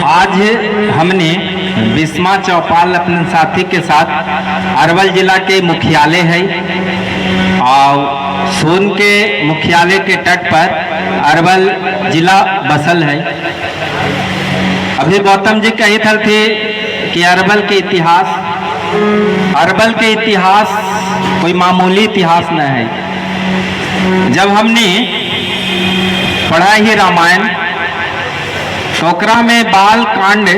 आज हमने बिस्मा चौपाल अपने साथी के साथ अरवल जिला के मुख्यालय है और सोन के मुख्यालय के तट पर अरवल जिला बसल है। अभी गौतम जी कही थे कि अरवल के इतिहास, अरवल के इतिहास कोई मामूली इतिहास न है। जब हमने पढ़ा ही रामायण तो ओकरा में बाल कांड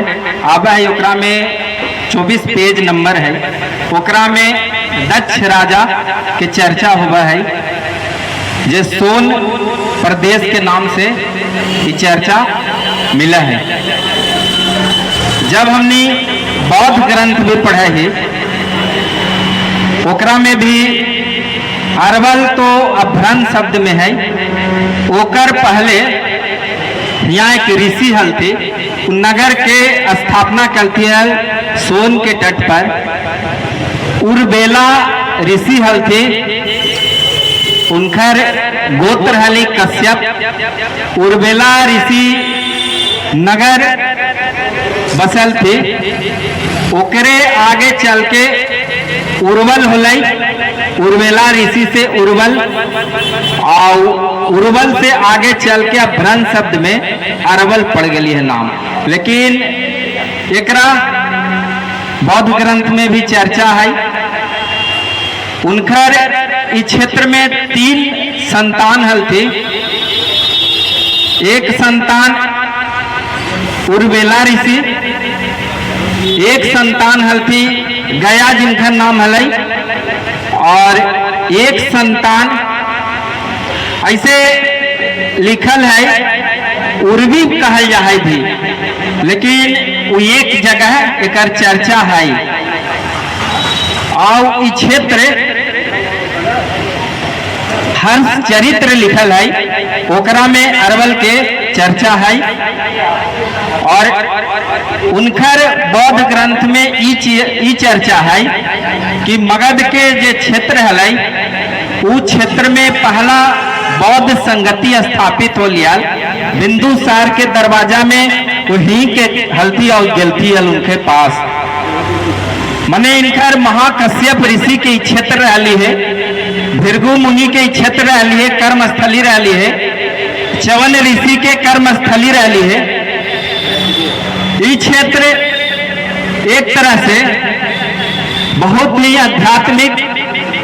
आवा है, ओकरा में 24 पेज नंबर है, ओकरा में दक्ष राजा के चर्चा हुआ है, जे सोन प्रदेश के नाम से ये चर्चा मिला है। जब हमने बौद्ध ग्रंथ भी पढ़े है ओकरा में भी अरवल तो अपभ्रंश शब्द में है। ओकर पहले यहाँ एक ऋषि हल थे, नगर के स्थापना करती है सोन के तट पर। उर्बेला ऋषि हल थे, उनकर गोत्र हली कश्यप। उर्बेला ऋषि नगर बसल थे, ओकरे आगे चल के उर्वल होलै, उर्वेला ऋषि से उर्वल, और उर्वल से आगे चल के अपभ्रंश शब्द में अरवल पड़ गई है नाम। लेकिन एकरा बौद्ध ग्रंथ में भी चर्चा है। उनकर इस क्षेत्र में 3 संतान हल थे। एक संतान उर्वेला ऋषि, एक संतान हल थी गया जिनका नाम हलई, और एक संतान ऐसे लिखल है उर्वी कहल जा है भी, लेकिन वो एक जगह एक चर्चा है। और ई क्षेत्र हर्ष चरित्र लिखल है, ओकरा में अरवल के चर्चा है। और उनकर बौद्ध ग्रंथ में ई चर्चा है कि मगध के जे क्षेत्र है उ क्षेत्र में पहला बौद्ध संगति स्थापित हो लिया। बिंदुसार के दरवाजा में वही के हल्दी और गलती हल उनके पास, मने इनकर महाकश्यप ऋषि के क्षेत्र रहली है, भृगु मुनि के क्षेत्र रहली है, कर्मस्थली रहली है, च्यवन ऋषि के कर्मस्थली रहली है। ये क्षेत्र एक तरह से बहुत ही आध्यात्मिक,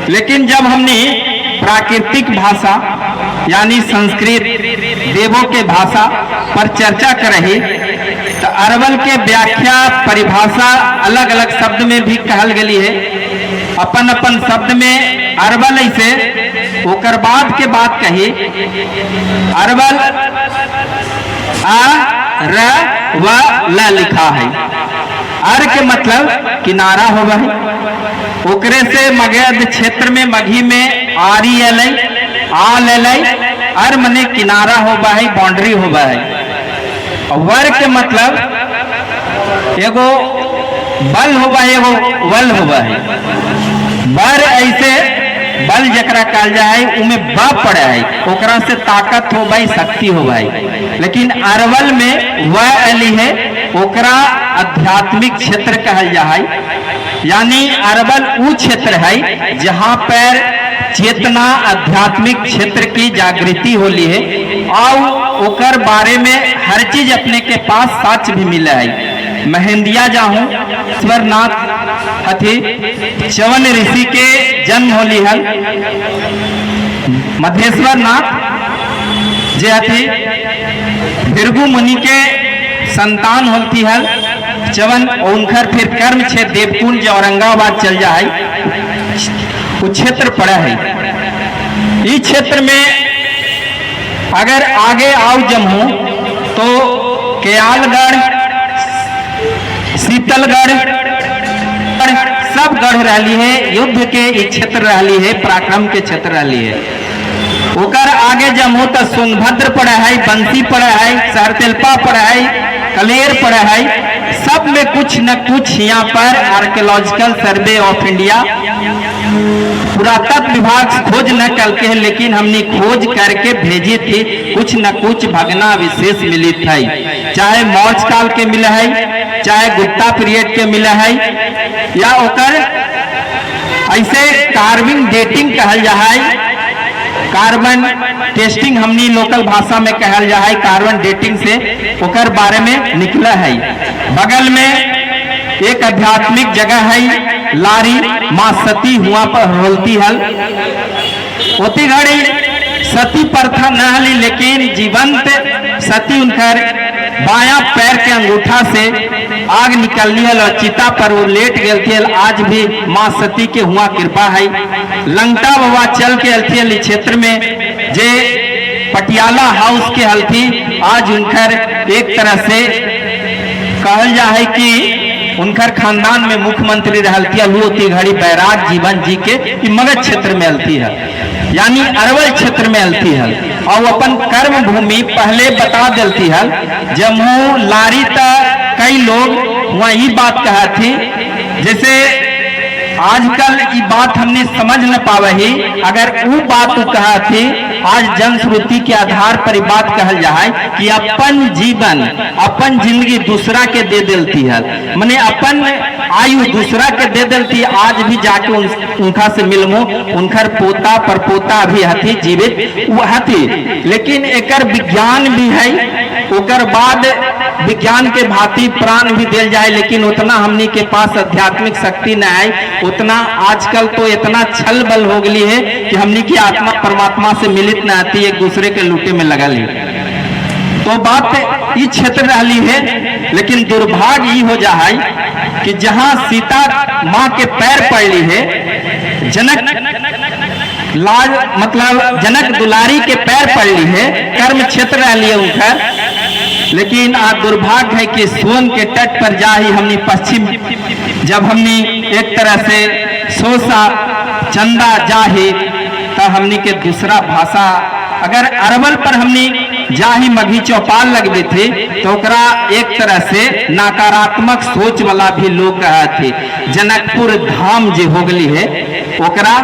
लेकिन जब हमने प्राकृतिक भाषा यानी संस्कृत देवों के भाषा पर चर्चा कर रही तो अरवल के व्याख्या परिभाषा अलग अलग शब्द में भी कहल गई है। अपन अपन शब्द में अरवल ऐसे ओकर बाद के बात कही, अरवल आ र व ल लिखा है। अर के मतलब किनारा होगा है, ओकरे से मगध क्षेत्र में मघी में आरी एलै, आ लेलै, अर मने किनारा होबा है, बाउंड्री होबा है। और वर के मतलब एगो बल होबा है, एगो वल होबा है। वर ऐसे बल जकरा कहल जाए है उमे ब पड़े है, ओकरा से ताकत होबा है, शक्ति होबा है। लेकिन अरवल में व अली है, ओकरा आध्यात्मिक क्षेत्र कहल जाए है। यानी अरवल उ क्षेत्र है जहां पर चेतना आध्यात्मिक क्षेत्र की जागृति होली है और ओकर बारे में हर चीज अपने के पास सच भी मिले है। महेंदिया जाहूं ईश्वरनाथ हथी च्यवन ऋषि के जन्म होली हल। मधेश्वर नाथ जे हथी भृगु मुनि के संतान होती हल च्यवन, उनकर फिर कर्म छे देवकुंड जो औरंगाबाद चल जाए वो क्षेत्र पड़ा है। इस क्षेत्र में अगर आगे आओ जमू तो केयालगढ़, शीतलगढ़ सब गढ़ रही है, युद्ध के ई क्षेत्र रही है, पराक्रम के क्षेत्र रही है। ओकर आगे जमू तो सोनभद्र पड़ा है, बंसी पड़ा है, सरतेलपा पड़ा है, कलेर पड़ा है। सब में कुछ न कुछ यहाँ पर आर्कियोलॉजिकल सर्वे ऑफ इंडिया पुरातत्व विभाग खोज न करके है, लेकिन हमने खोज करके भेजी थी, कुछ न कुछ भगना विशेष मिली थी। चाहे मौर्य काल के मिले है, चाहे गुप्ता पीरियड के मिले है, या ओकर ऐसे कार्विंग डेटिंग कहल जा है, कार्बन टेस्टिंग हमनी लोकल भाषा में कहल जा है, कार्बन डेटिंग से ओकर बारे में निकला है। बगल में एक आध्यात्मिक जगह है लारी, माँ सती हुआ पर होलती हल। ओती घड़ी सती प्रथा न हली, लेकिन जीवंत सती उनकर बायां पैर के अंगूठा से आग निकलनी हल और चिता पर वो लेट गए थी। आज भी माँ सती के हुआ कृपा है। लंगटा बाबा चल के अलथी हल क्षेत्र में, जे पटियाला हाउस के हलथी, आज उनकर एक तरह से कहल जा है कि उनकर खानदान में मुख्यमंत्री रहलती है। वो घड़ी बैराग जीवन जी के ई मगध क्षेत्र में अलती है, यानी अरवल क्षेत्र में अलती है और अपन कर्म भूमि पहले बता दिलती है। जम्मू लारी तक कई लोग वही बात कहा थी, जैसे आजकल ये बात हमने समझ न पावे ही, अगर वो बात तो कहा थी, आज जनश्रुति के आधार पर ये बात कहल जाए कि अपन जीवन अपन जिंदगी दूसरा के दे देती है, माने अपन आयु दूसरा के दे देती। आज भी जाके उनका से मिलमो, उनकर पोता परपोता भी हथी जीवित वो हथी। लेकिन एकर विज्ञान भी है, ओकर बाद विज्ञान के भांति प्राण भी दिल जाए, लेकिन उतना हमनी के पास आध्यात्मिक शक्ति न है उतना। आजकल तो इतना छल बल हो गई है कि हमनी की आत्मा परमात्मा से मिलित न आती, एक दूसरे के लूटे में लगल है। तो बात ई क्षेत्र रही है, लेकिन दुर्भाग्य ई हो जाए कि जहां सीता माँ के पैर पड़ ली है, जनक लाज मतलब जनक दुलारी के पैर पड़ ली है, कर्म क्षेत्र रही है उनकर। लेकिन आज दुर्भाग्य है कि सोन के तट पर जा ही हमनी पश्चिम जब हमनी एक तरह से सोसा चंदा जाही तब हमनी के दूसरा भाषा। अगर अरवल पर हमनी जाही मघी चौपाल लगबे थे तो ओकरा एक तरह से नकारात्मक सोच वाला भी लोग कहा थे। जनकपुर धाम जे हो गई है ओकरा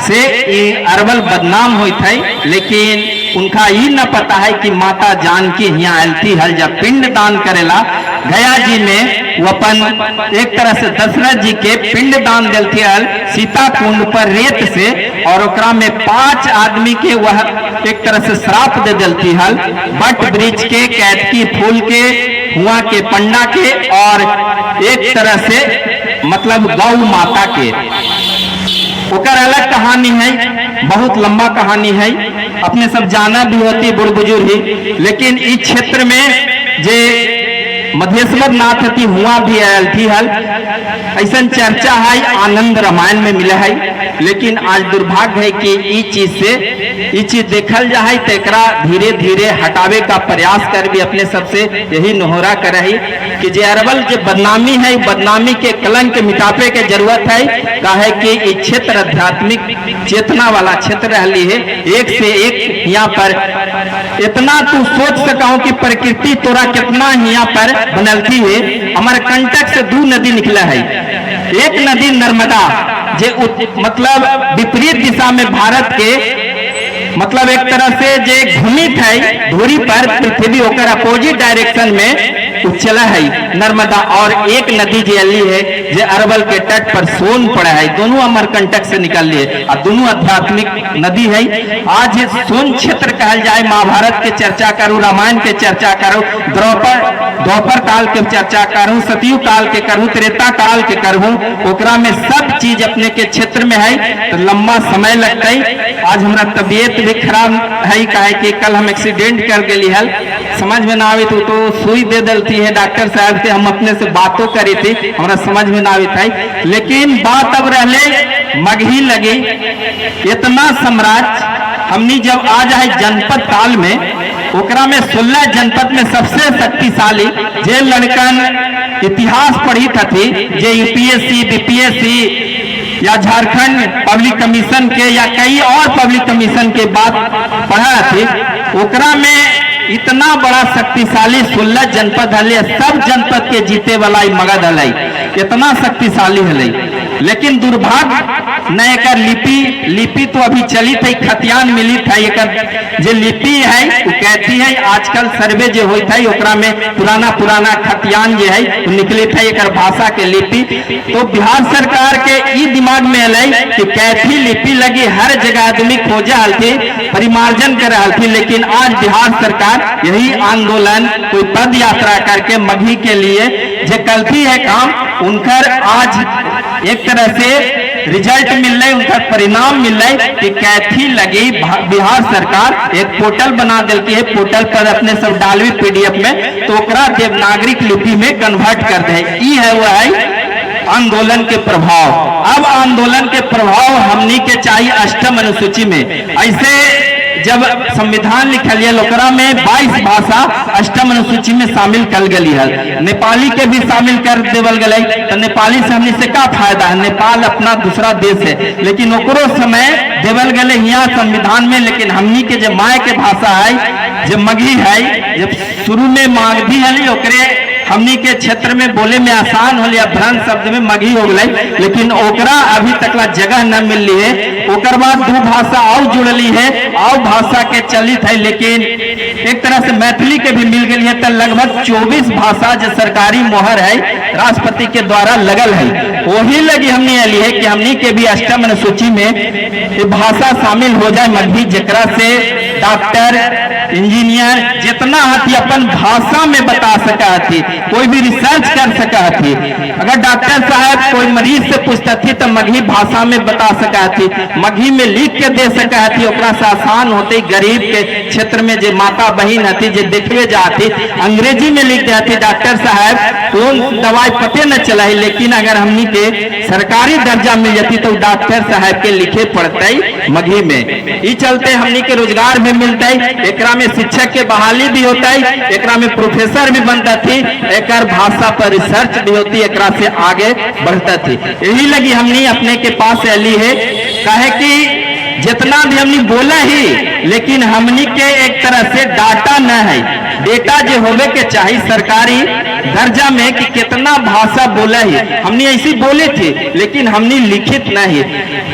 से ये अरवल बदनाम होत है, लेकिन उनका ये न पता है कि माता जानकी यहाँ आलती हल जब पिंड दान करेला गया जी में, वो अपन एक तरह से दशरथ जी के पिंड दान दिलती हल सीता कुंड पर रेत से, और ओकरा में 5 आदमी के वह एक तरह से श्राप दे दिलती हल, बट वृक्ष के, कैतकी फूल के, हुआ के पंडा के, और एक तरह से मतलब गौ माता के। ओकर अलग कहानी है, बहुत लंबा कहानी है, अपने सब जाना भी होती बुढ़ बुजुर्ग ही। लेकिन इस क्षेत्र में जे मधेश्वर नाथ थी हुआ भी आयल थी हल, ऐसा चर्चा है आनंद रामायण में मिले है। लेकिन आज दुर्भाग्य है कि ई चीज से ई चीज देखल जाए तो एकरा धीरे धीरे हटावे का प्रयास कर भी अपने सबसे यही नोहरा कर रही कि जे अरवल जे बदनामी है, बदनामी के कलंक मिटावे के जरूरत है। काहे कि ई क्षेत्र आध्यात्मिक चेतना वाला क्षेत्र रही है, एक से एक यहाँ पर इतना तू सोच सका हूं कि प्रकृति तोरा कितना यहाँ पर बनलती है। अमरकंटक से 2 नदी निकला है, एक नदी नर्मदा जे मतलब विपरीत दिशा में भारत के मतलब एक तरह से जे घूमित है धुरी पर पृथ्वी होकर अपोजिट डायरेक्शन में चला है नर्मदा, और एक नदी जे अली है जे अरवल के तट पर सोन पड़ा है, दोनों अमरकंटक से निकल लिए और दोनों आध्यात्मिक नदी है। आज सोन क्षेत्र कहल जाए, महाभारत के चर्चा करूं, रामायण के चर्चा करूं, द्वापर काल के चर्चा करूं, सतयुग काल के करूं, त्रेता काल के करूं, ओकरा में सब चीज अपने के क्षेत्र में है। तो लंबा समय लगता है। आज हमारा तबीयत भी खराब है, काहे कि कल हम एक्सीडेंट कर गई हल, समझ में ना आवे तो सुई दे दलती है डॉक्टर साहब से, हम अपने से बातों करे थे, हमारा समझ में ना आवे था। लेकिन बात अब रहले मगही लगी इतना साम्राज्य हमनी जब आ जाए जनपद काल में, ओकरा में 16 जनपद में सबसे शक्तिशाली जे लड़कन इतिहास पढ़ी थी, जे यूपीएससी बीपीएससी या झारखंड पब्लिक कमीशन के या कई और पब्लिक कमीशन के बात पढ़ा थी, ओकरा में इतना बड़ा शक्तिशाली 16 जनपद हले, सब जनपद के जीते वाला मगध हले, इतना शक्तिशाली हले। लेकिन दुर्भाग्य न एकर लिपि लिपि तो अभी चली थी, खतियान मिली था, एकर जे लिपि है वो कहती है आजकल सर्वे जो होता है ओकरा में पुराना पुराना खतियान जो है वो निकले थे एकर भाषा के लिपि। तो बिहार सरकार के ई दिमाग में अलै कि कैथी लिपि लगी हर जगह आदमी खोजा हलथी, परिमार्जन कर हलथी। लेकिन आज बिहार सरकार यही आंदोलन कोई पद यात्रा करके मगही के लिए जो कलथी है काम, उनकर आज एक तरह से रिजल्ट मिल रहा है, उनका परिणाम मिल रहा है कि कैथी लगी बिहार सरकार एक पोर्टल बना दिलकी है। पोर्टल पर अपने सब डालवी पीडीएफ में तो ओकरा देवनागरिक लिपि में कन्वर्ट कर दे। ई है वो है आंदोलन के प्रभाव। अब आंदोलन के प्रभाव हमनी के चाहिए अष्टम अनुसूची में। ऐसे जब संविधान लिखल ओकरा में 22 भाषा अष्टम अनुसूची में शामिल कल गई है। नेपाली के भी शामिल कर देवल गए, तो नेपाली से हमनी से का फायदा है? नेपाल अपना दूसरा देश है, लेकिन ओकरो समय देवल गए यहाँ संविधान में। लेकिन हमनी के जो माय के भाषा है, जो मगही है, जब शुरू में मागधी है ओकरे हमनी के क्षेत्र में बोले में आसान हो लिया, भ्रंश शब्द में मगही हो गए, लेकिन ओकरा अभी तक ला जगह न मिलली है। ओकर बाद दू भाषा और जुड़ली है, और भाषा के चलित है, लेकिन एक तरह से मैथिली के भी मिल गई है। तो लगभग 24 भाषा जो सरकारी मोहर है राष्ट्रपति के द्वारा लगल है, वही लगी हमने अली है कि हमनी के भी अष्टम अनुसूची में ये भाषा शामिल हो जाए मगही, जकरा से डॉक्टर इंजीनियर जितना हथी अपन भाषा में बता सका हथी, कोई भी रिसर्च कर सका हथी। अगर डॉक्टर साहब कोई मरीज से पूछता थी तो मगही भाषा में बता सका हथी, मगही में लिख के दे सका हथी। ओकरा से आसान होते गरीब के क्षेत्र में जे माता बहन हथी जे देखवे जाती, अंग्रेजी में लिख दे हथी डॉक्टर साहब कौन दवाई पते न चला है, लेकिन अगर हमनी के सरकारी दर्जा मिल जाती तो डॉक्टर साहब के लिखे पड़ते मगही में। ई चलते हमनी के रोजगार भी मिलते, एकरा में शिक्षक के बहाली भी होता है, एकरा में प्रोफेसर भी बनता थी, एकर भाषा पर रिसर्च भी होती, एकरा से आगे बढ़ता थी। यही लगी हमनी अपने के पास अली है, काहे कि जितना भी हमनी बोला ही, लेकिन हमनी के एक तरह से डाटा न है। डेटा जो होवे के चाहिए सरकारी दर्जा में कि कितना भाषा बोला ही, हमने ऐसी बोले थे लेकिन हमने लिखित नहीं।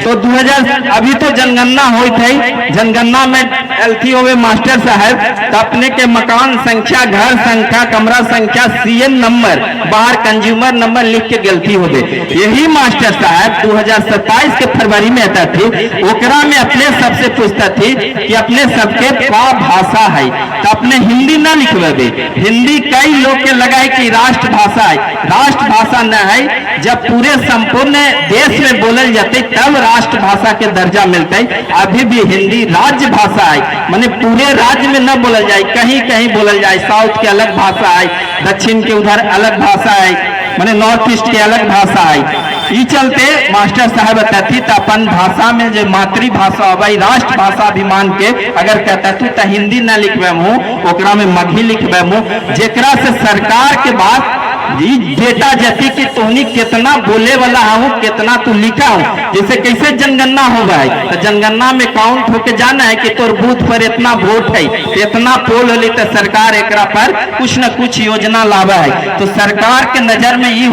तो 2000 अभी तो जनगणना हुई थी, जनगणना में एलथी होवे मास्टर साहब तो अपने के मकान संख्या, घर संख्या, कमरा संख्या, सीएन नंबर, बाहर कंज्यूमर नंबर लिख के गलती होवे। यही मास्टर साहब 2027 के फरवरी में आता थी, ओकरा में अपने सबसे पूछता थी कि अपने सबके का भाषा है, तो अपने हिंदी ना लिखवेबे। हिंदी कई लोग के लगा है कि राष्ट्रभाषा है, राष्ट्रभाषा न है। जब पूरे संपूर्ण देश में बोलल जाते तब राष्ट्रभाषा के दर्जा मिलते। अभी भी हिंदी राज्य भाषा है, माने पूरे राज्य में न बोलल जाए, कहीं कहीं बोलल जाए। साउथ के अलग भाषा है, दक्षिण के उधर अलग भाषा है, माने नॉर्थ ईस्ट के अलग भाषा है। ई चलते मास्टर साहब बताती तो अपन भाषा में जो मातृभाषा होबे राष्ट्रभाषा अभिमान के अगर कहता तू तो हिंदी न लिखबे हूँ, ओकरा में मगही लिखबे हूँ, जेकरा से सरकार के बाद ई डेटा जति कि तोहनी कितना बोले वाला हूँ, कितना तू लिखा हूँ। जैसे कैसे जनगणना हो है तो जनगणना में काउंट होके जाना है कि तोर बूथ पर इतना वोट है, इतना पोल होली, तो सरकार एकरा पर कुछ न कुछ योजना लावा है। तो सरकार के नजर में ई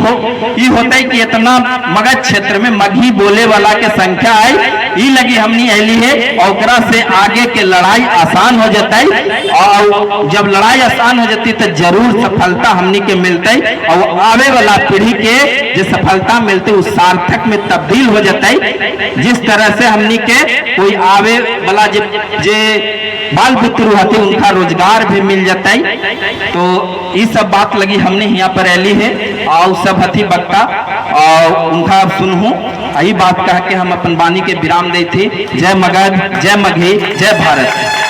होता है कि इतना मगध क्षेत्र में मगही बोले वाला के संख्या है। ई लगी हमनी अली है, ओकरा से आगे के लड़ाई आसान हो जाता है, और जब लड़ाई आसान हो जाती तो जरूर सफलता हमनी के मिलते, और आवे वाला पीढ़ी के जो सफलता मिलती उस सार्थक में तब्दील हो जाता है। जिस तरह से हमनी के कोई आवे वाला जे जे बाल बुतरू हती उनका रोजगार भी मिल जाता है। तो ये सब बात लगी हमने यहाँ पर अली है, और सब हथी वक्ता और उनका अब सुनहूँ। यही बात कह के हम अपन वाणी के विराम दी थी। जय मगध, जय मगही, जय भारत।